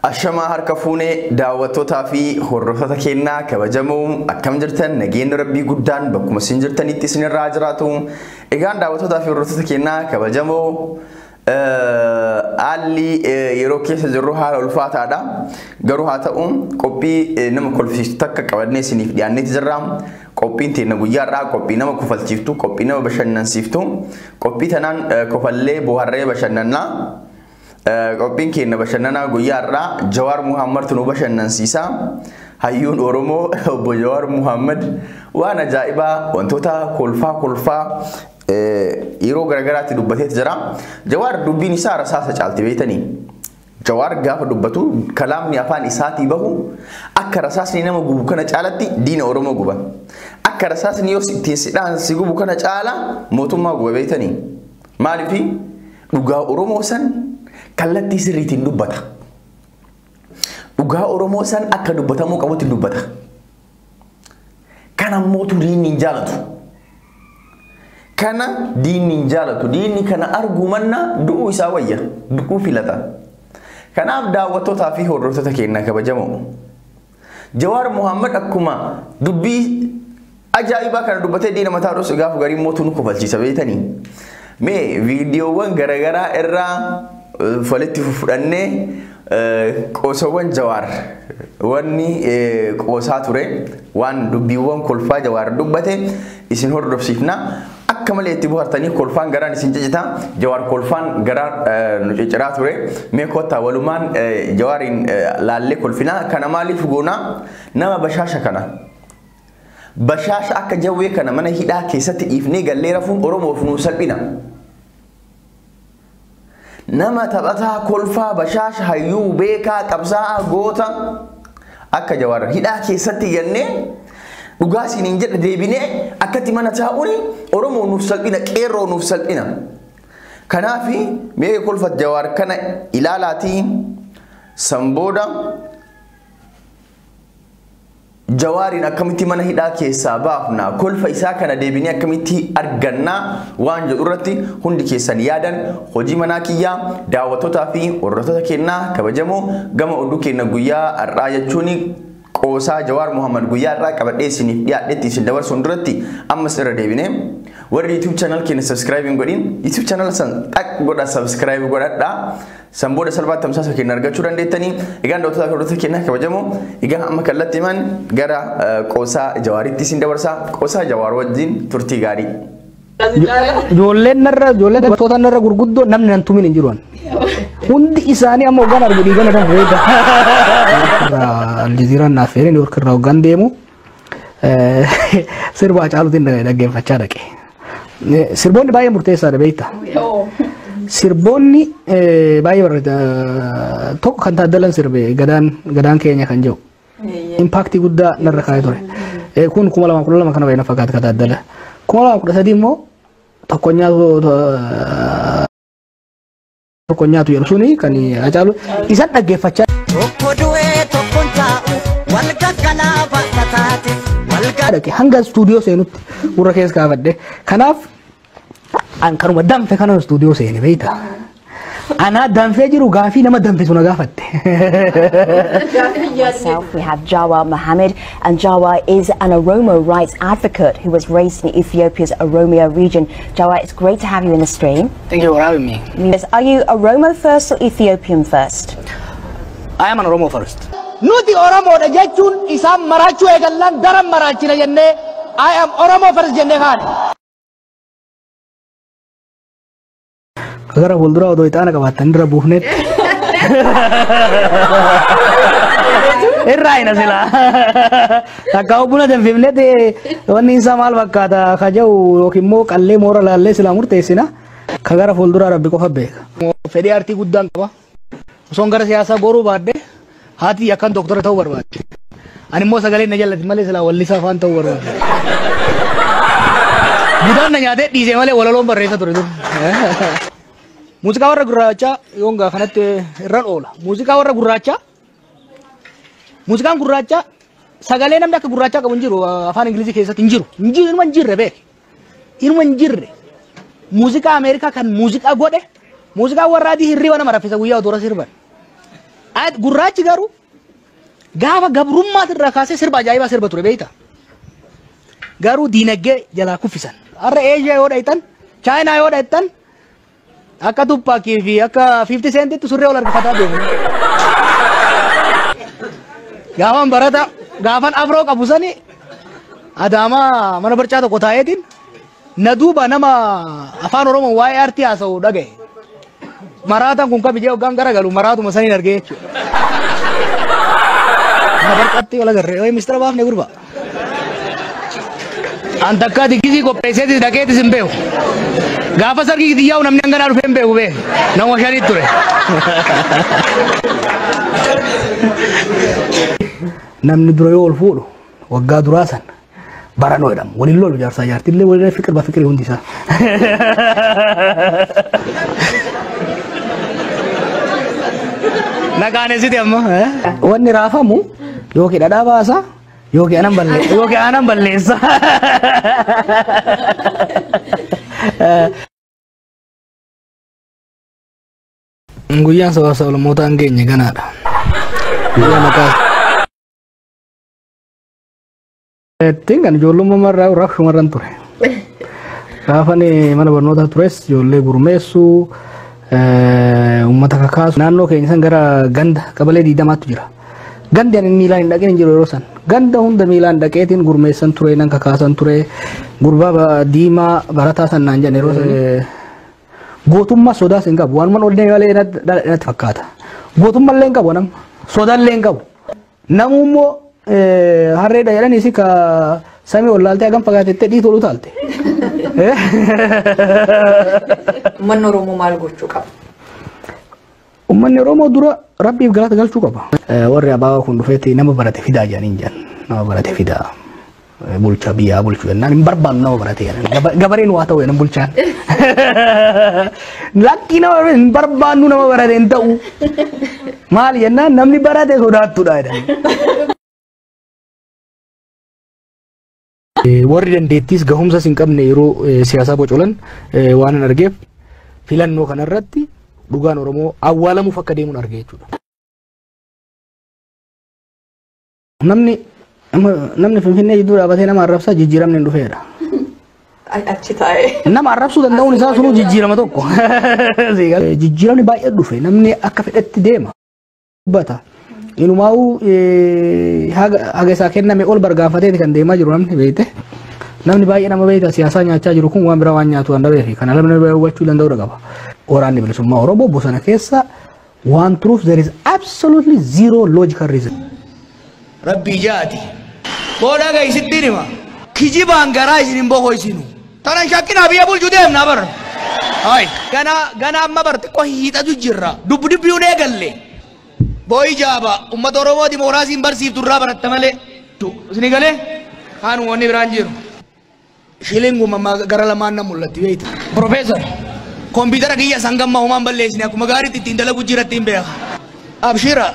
Ashamaa harka fuunee daawwattootaa fi hordoftoota keenyaa kabajamoo akkam jirtan nageenyi rabbii guddaan bakkuma isin jirtanitti isinirraa jiraatu. Egaan daawwattootaa fi hordoftoota keenyaa kabajamoo haalli yeroo keessa jirru haala ulfaataadha. Garuu haa ta'u qophii nama kolfisiistu takka qabannee isiniif dhiyaanneeti jirra. Qophiin teenya guyyaa har'aa qophii nama kofalchiiftu, qophii nama bashannansiiftu, qophii tanaan kofallee bohaarree bashannannaa. Qophiin keenya bashannanaa guyyaa har'aa Jawaar Muhammad nu bashannansiisa. Hayyuun Oromoo obbo Jawaar Muhammad waan ajaa'ibaa wantoota kolfaa kolfaa yeroo garagaraatti dubbateet jira. Jawaar dubbiin isaa rasaasa caalti beektanii. Jawaar gaafa dubbatu kalaamni afaan isaatii bahu akka rasaasni nama gubu kana caalatti diina Oromoo guba. Akka rasaasni yoo ittiin sidhaan si gubu kana caala mootummaa guba beektanii. Maaliif dhugaa Oromoo san kallattii sirriitiin dubbata. Dhugaa Oromoo san akka dubbatamuu qabutti dubbata. Kana mootu diinni hin jaalatu. Kana diinni hin jaalatu. Diinni kana arguu manna du'uu isaa wayya. Du'uu filata. Kanaaf daawwattootaa fi hordoftoota keenya kabajamoo. Jawaar Muhammad akkuma dubbii ajaa'ibaa kana dubbatee diina mataa dhoosu gaafa garii mootu nu kofalchiisa beektanii. Mee viidiyoowwan garaagaraa irraa walitti fudhannee qoosawwan Jawaar wanni qoosaa ture waan dubbiiwwan kolfaa Jawaar dubbate isin hordofsiifna. Akka malee itti bohaartanii kolfaan garaan isin cicita. Jawaar kolfaan garaa nu cicciraa ture. Mee kottaa walumaan Jawaariin laallee kolfinaa. Kana maaliif goonaa? Nama bashaasha kana. Bashaasha akka jawwee kana mana hidhaa keessatti dhiifnee gallee rafuun Oromoof nuu salphina. Nama taphataa kolfaa bashaasha hayyuu beekaa qabsaa'aa goota akka Jawaar hidhaa keessatti gannee dhugaa isiniin jedha deebinee akkatti mana taa'uun Oromoo nuuf salphina, qeerroo nuuf salphina. Kanaaf mee kolfa Jawaar kana ilaalaatii san booda Jawaariin akkamitti mana hidhaa keessaa baafna, kolfa isaa kana deebinee akkamitti argannaa waan jedhu irratti hundi keessan yaadan hojii manaa kiyyaa daawwattootaa fi hordoftoota keenyaa kabajamoo gama oduu keenya guyyaa har'aa jechuun qoosaa Jawaar Muhammad guyyaa har'aa qabadhee isiniif dhiyaadhetti isin dabarsuun duratti ammas irra deebinee warri YouTube channel keenya subscribe hin godhin YouTube channel san xaq godha subscribe godhadhaa. San booda salphaatti tamsaasa keenya argachuu dandeettanii. Egaan daawwattoota fi hordoftoota keenya kabajamoo egaa amma kallattii himan gara qoosaa Jawaaritti isin dabarsaa. Qoosaa Jawaar wajjin turtii gaarii. Ijoolleen narra ijoolleen dubartoota narra gurguddoo namni nan tumin hin jiru. Hundi isaanii amma hoggaan argu dhiigan irra reega. Aljazeeraan naaf feeree Niiwoork irraa hoggaan deemu sirba Hacaaluutiin dhaggeeffachaa dhaqe. Sirboonni baay'ee murteessaadha beektaa. Sirboonni baay'ee barreeda tokko kan Taaddalan sirbe gadaan gadaan keenya kan jedhu. Impaaktii guddaa narra kaa'ee ture. Kun 2012 kana baay'ee na fakkaata kan Taaddala. 2013 immoo tokko nyaatu jedhu suni kan Hacaalu isan dhaggeeffachaa. Tokko du'ee tokkoon taa'u wal gaggalaa bakka taate wal dhaqe hanga istuudiyoo seenutti gurra keessa kaafadhe. Kanaaf an kanuma danfe kana istuudiyoo seene beektaa. Anaa danfee jiru gaafii nama danfisu na gaafatte. Myself, we have Jawar Mohammed, and Jawar is an Oromo rights advocate who was raised in Ethiopia's Oromia region. Jawar, it's great to have you in the stream. Thank you for having me. Yes, are you Oromo first or Ethiopian first? I am an Oromo first. Nuti Oromoodha jechuun isaan maraachuu eegallaan daran maraachina jennee I am Oromo first jennee kaane. Gara fuulduraa odoo ixaana qabaattan irra buufnetti. Irraa hina silaa. Takka buna danfifnetti wanni isaa maal fakkaata ka jedhu yookiin immoo qallee moora laallee silaa murteessina. Ka gara fuulduraa rabbi qofa beeka. Fedhii aartii guddaan qaba. Osoon gara siyaasaa goruu baadde haati akkan doktora ta'uu barbaadde. Ani immoo sagalee na jallati malee silaa wallisaa afaan ta'uu barbaadde. Budaan na nyaatee dhiisee malee walaloon barreessa ture dur. Muuziqaa warra gurraachaa yoon gaa kanatti irraan oola. Muuziqaa warra gurraachaa muuziqaan gurraachaa sagalee namni akka gurraachaa qabu hin jiru afaan Ingilizii keessatti hin jiru. Hin jiru inuma hin jirre beeki. Inuma hin jirre. Muuziqaa Ameerikaa kan muuziqaa godhe muuziqaa warra adii hirriba nama raffisa guyyaa odoo sirban. Gurraachi garuu gaafa gabrummaati irraa kaasee sirba ajaa'ibaa sirba ture beekta. Garuu diinagdee jalaa kuffisan. Har'a Eeshiyaa yoo dhaytan, Chaayinaa yoo dhaytan akka Tupaakii fi akka 50 Centitti surree ol harkifataa deemu. Gaafan barata gaafan afroo qabu sani Adaamaa mana barcaa tokko taa'eetiin na duuba nama afaan Oromoon waa'ee aartii haasa'u dhagaye. Maraataan kun kamijee hoggaan garagalu maraatuma saniin argee jechuudha. Mana barcaatti wal agarree wayi mistira baafne gurba. An takkaa diggisii qopheesseetis dhaqeetis hin beeku. Gaafa sargii xiyyaa'u namni hanganaa dhufee hin beeku bee. Nama shanii ture. Namni dura yoo ol fuudhu waggaa duraa san baranoo jedhamu. Waliin lolu jaarsaa jaartillee waliin fiqir ba fiqirii hundi isaa. Naqaanesiti amma. Wanni raafamu yookiin dhadhaa baasa yookiin aanan balleessa yookiin aanan balleessa. Guyyaan sabaaf sablammootaa hin geenye ganaadha. Guyyaa maqaa. Ittiin kan ijoollummaa irraa rakshumarran ture. Gaafan mana barnootaa tures ijoollee gurmeessuu uummata kakaasu naannoo keenya san gara ganda qabalee 20tu jira. Gandi ani miilaan hin dhaqin hin jiru yeroo san. Ganda hunda miilaan dhaqeetiin gurmeessan ture nan kakaasan ture gurbaa diimaa barataa san naan jedhan yeroo san. Gootummaa sodaas hin qabu waanuma ol deemee malee natti fakkaata. Gootummaa illee hin qabu nama sodaa illee hin qabu. Namuu immoo harreedha jedhaniis ka samii ol laaltee hagam fagaatettee dhiitu ol utaalte. Uummanni Oromoo maal gochuu qaba? Uummanni Oromoo dura rabbiif galata galchuu qaba. Warri abaabaa kun dhufeetti nama barate fidaa jedhanii jedhan. Nama barate fidaa. Bulchaa biyyaa bulchuu jennaan hin barbaannu nama barate jedhan. Gabareen waa ta'u jedhan bulchaan. Lakkii nama barate hin barbaannu nama barate hin ta'u. Maali jennaan namni barate sodaattuudha jedhan. Warri dandeettiis gahumsas hin qabne yeroo siyaasaa bocolan waan hin argeef filannoo kanarratti dhugaan Oromoo awwaalamuuf akka deemuun arge jechuudha. Namni Finfinnee jidduu dhaabatee nama arrabsaa jijjiiramni hin dhufeedha. Achi taa'ee. Nama arrabsuu danda'uun isaa sunuu jijjiirama tokko. Jijjiiramni baay'ee dhufe namni akka fedhetti deema. Dubbata. Inumaa'uu haga isaa kenname ol bargaafateeti kan deemaa jiru namni beekte. Namni baay'ee nama beekta siyaasaa nyaachaa jiru kun waan biraa waan nyaatu waan dhabeefi kana namni baay'ee hubachuu danda'uu qaba. Waraanni bilisummaa Oromoo bosona keessa waan turuuf there is absolutely zero logical reason. Rabbii jaati. Booda gaisittiin hima. Kijibaan garaa isin hin boqoysinu. Tanan shakkinaa biyya bulchuu deemnaa bara. Hai. Gana amma bar xiqqoo hiixatu jirra. Dubbi dubbiin eegalle. Booyi jaaba uummata Oromoo dimookiraasiin barsiiftu irraa baratta malee. Isin galee kaan wanni biraan jiru. Shilinguma gara lamaan na mul'atti beekta. Profeesar kompiitara kiyya sangammaa homaan balleessine akkuma gaariitti ittiin dalagu jira ittiin beeka. Abshira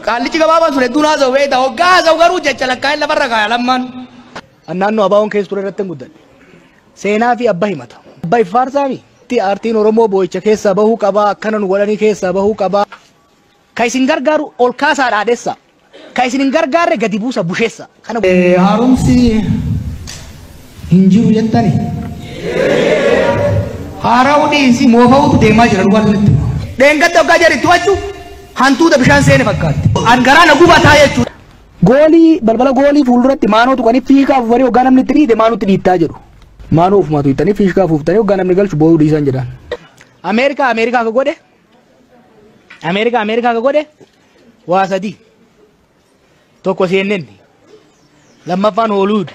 qaallichi gabaabaan sun hedduun haasa'u beekta hoggaa haasa'u garuu jecha lakkaa'een lafarra kaaya lammaan. Naannoo abaawoon keessa ture irratti hin guddanne. Seenaa fi abba himata. Abba iffaarsaa fi aartiin Oromoo boo'icha keessaa bahuu qabaa akkana nu godhanii keessaa bahuu qabaa. Ka isin gargaaru ol kaasaa dhaadhessa. Ka isin hin gargaarre gadi buusa busheessa. Kana Haaromsi hin jiru jettani. Haara'uu dhiisi moofa'uutu deemaa jira dhugaa sanitti. Dheengadda hoggaa jedhe itti wachu hantuuta bishaan seene fakkaatti. An garaa na gubataa jechuudha. Goolii balbala goolii fuulduratti maanoo tuqanii fiigaa afuufanii hoggaa namni itti dhiite maanootti dhiittaa jedhu. Maanoo ofumaa tuqxanii fiigaa afuuftanii hoggaa namni galchu boo'uu dhiisan jedhan. Ameerikaa Ameerikaa ka godhe Ameerikaa Ameerikaa ka godhe waa sadii. Tokko CNN lammaffaan Hollywood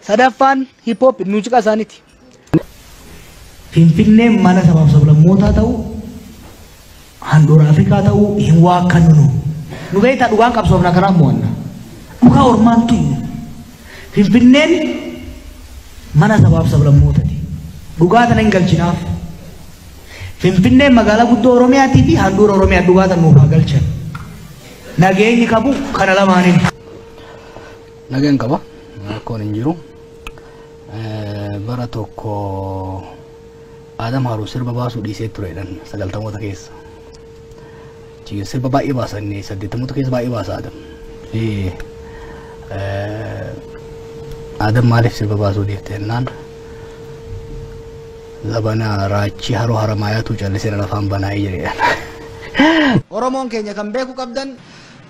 sadaffaan hip hop muuziqaa isaaniiti. Finfinneen mana sabaaf sablammootaa ta'uu handhuura Afrikaa ta'uu hin waakkannu nu. Nu beektaa dhugaan qabsoofna karaa mo'anna. Dhugaa ormaan tuyyu. Finfinneen mana sabaaf sablammootaati. Dhugaa tana hin galchinaaf. Finfinneen magaalaa guddoo Oromiyaatii fi handhuura Oromiyaa dhugaa tana nuuf haa galchan. Nageenyi qabu kana lamaaniin. Nageen qaba. Rakkoon hin jiru. Bara tokko Adam Haaruu sirba baasuu dhiisee ture jedhan 90moota keessa. Achi sirba baay'ee baasan, 80moota keessa baay'ee baasa Adam. Adam maaliif sirba baasuu dhiifte jennaan, zabana raachii haroo haramaayaatu callisee lafaan banaa'ee jedhe. Oromoon keenya kan beeku qabdan,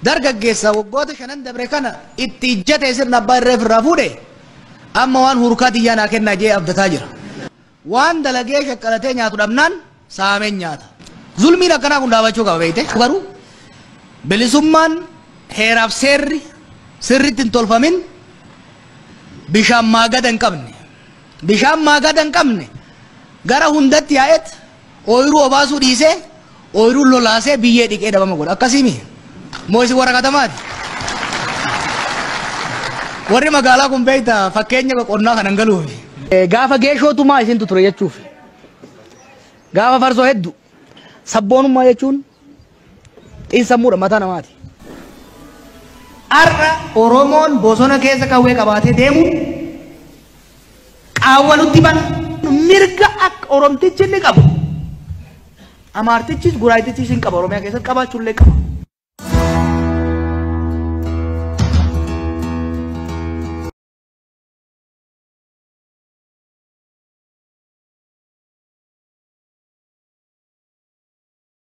dargaggeessa waggoota shanan dabre kana itti ijjatee sirna abbaa irree ofirraa fuudhe, amma waan hurkaa xiyyaa naa kennaa jee abdataa jira. Waan dalagee shaqqalatee nyaatu dhabnaan saameen nyaata. Zulmiin akkanaa kun dhaabachuu qaba beekte. Garuu bilisummaan heeraaf seerri sirriitti hin tolfamin bishaan maagada hin qabne. Bishaan maagada hin qabne gara hundatti yaa'et ooyiruu obaasuu dhiisee ooyiruu lolaasee biyyee dhiqee dhabama godha. Akkasiimi. Moo isin warra katamaati? Warri magaalaa kun beekta fakkeenya qonnaa kanan galuufi. Gaafa geeshootumaa isintu ture jechuuf. Gaafa farsoo hedduu. Sabboonummaa jechuun xiinsammuudha, mataa namaati. Har'a Oromoon bosona keessa qawwee qabaatee deemu qaawwa nutti bana. Mirga akka Oromtichi inni qabu, Amaartichis Guraayitichis hin qaba, Oromiyaa keessatti qabaachuullee qaba.